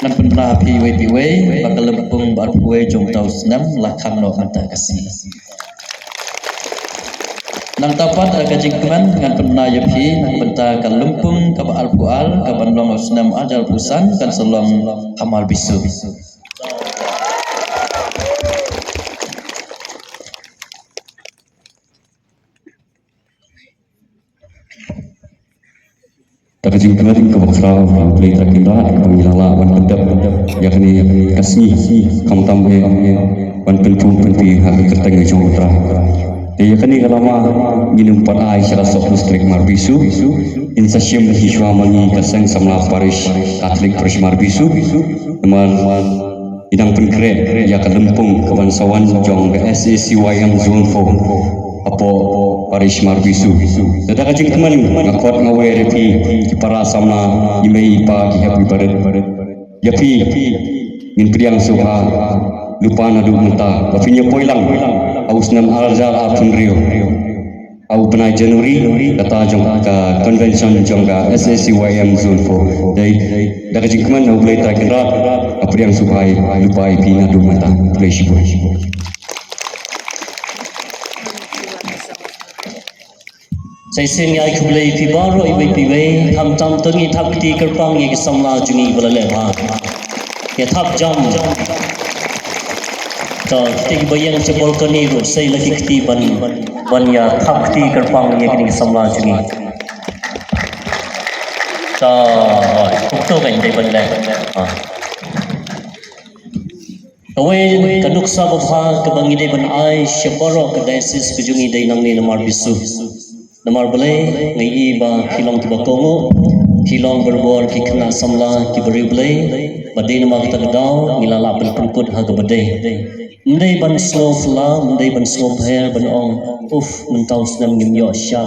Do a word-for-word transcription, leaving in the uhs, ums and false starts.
Ngan pynbna phi iwei pa iwei ba ka lympung ba arphew wei jong uta u snem la khang noh mynta ka sngi. Nangta pat, ha ka jingkmen ngan pynbna ïa phi na ka bynta ka lympung kaba arphew ar, kaban long ha u snem ar hajar arphew san, kan sa long ha Marbisu. Da ka jingkmen kaba khraw, U Blei Trai Kynrad, kaba ngi la lah ban pyndep ïa kane ka sngi, khamtam eh ban pynthum pynpih ha ka kyrteng jong U Trai. Te ïa kane ka lama ngin ym pat ai sha ka Sohknus Klik Marbisu, in sa shim hi shuwa ma ngi ka Seng Samla Parish, Catholic Parish Marbisu, namar ngi dang pynkhreh ïa ka lympung kaban sa wan jong ka S A C Y M Zone four hapoh Parish Marbisu. Te da ka jingkmen nga khot nga wer ïa phi ki para samla, i mei i pa, ki hep ki barit. Ïa phi ngin pdiang sngewbha lypa naduh mynta ba phin ïa poi lang ha u snem ar hajar arphew hynriew. Ha u bnai January, kata jong ka convention jong ka S A C Y M Zone four. Dei, da ka jingkmen ha U Blei Trai Kynrad, nga pdiang sngewbha lypa ïa phi naduh mynta. Khublei shibun. Sa shisien ngi ai khublei ïa phi baroh iwei pa iwei, khamtam to ngi thap kti kyrpang ïa ki samla jong ngi ba la leh bha. Ïa thap jam. To, kita kiba ïeng sha balcony ruh, sei la ki kti ban, ban ïa thap kti kyrpang ïa kine ki samla jong ngi. To, kumto kan dei ban leh. Ha. Kawei ka nuksa ba bha kaba ngi dei ban ai sha baroh ka diocese ka jong ngi dei nangne na Marbisu. Namar balei, nga i ba ki long kiba kohnguh, Ki long barabor ki khynnah samla ki bariewblei, bad dei namar kata ka daw ngi la lah ban pynkut ha kaba dei. Ym dei ban sngew phylla, ym dei ban sngew pher ban ong, uf, mynta u snem ngim ïoh sha.